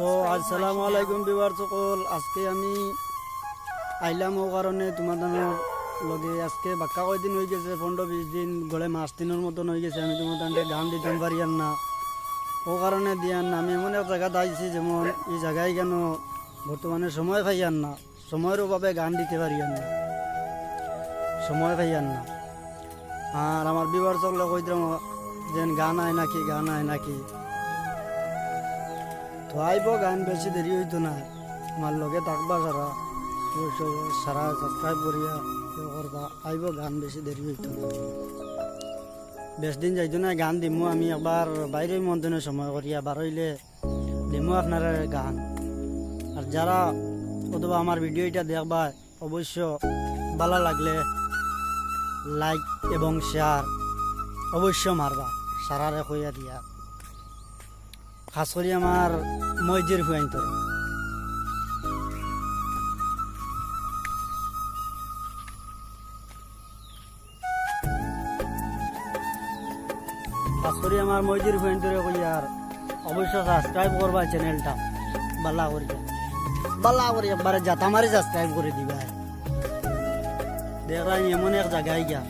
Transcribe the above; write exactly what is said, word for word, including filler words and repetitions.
তো আসসালামু আলাইকুম ভিউয়ার্স সকল, আজকে আমি আইলাম ও কারণে তোমাদের লগে। আজকে বাক্কা কয়দিন অই গেছে, পনেরো বিশ দিন, গড়ে মাস তিনর মতন অই গেছে, আমি তোমাদের গান দিতাম পারিয়ার না। ও কারণে দিয়ার না, আমি এমন এক জাগাত আইছি, যেমন ই জাগায় কেন বর্তমানে সময় পাইয়ার না, সময়র অভাবে গান দিতে পারিয়ার না, সময় পাইয়ার না। আর আমার ভিউয়ার্স সকলে কইতাম যেন গান আয় নাকি, গান আয় নাকি। তো আইবো গান, বেশি দেরি অইতো না। আমার লগে থাকবা সারা, অবশ্য সারা সাবস্ক্রাইব করিয়া ইয়ে করবা। আইবো গান, বেশি দেরি অইতো না। বেশ দিন যাইতো না, গান দিমু আমি। একবার বাইরে মন সময় করিয়া বার অইলে দিমু আপনারারে গান। আর যারা অথবা আমার ভিডিও ইটা দেখবা, অবশ্য ভালা লাগলে লাইক এবং শেয়ার অবশ্য মারবা, সারারে কইয়া দিয়া, খাস করি আমার মইজির ফুয়াইন্তরে। খাস করি আমার মইজির ফুয়াইন্তরে কইয়ার, অবশ্য সাবস্ক্রাইব করবা চ্যানেলটা, ভালা করি, ভালা করি একবারে জাতা মারি সাবস্ক্রাইব করি দিবা। দেখরায় এমন এক জাগায় গিয়া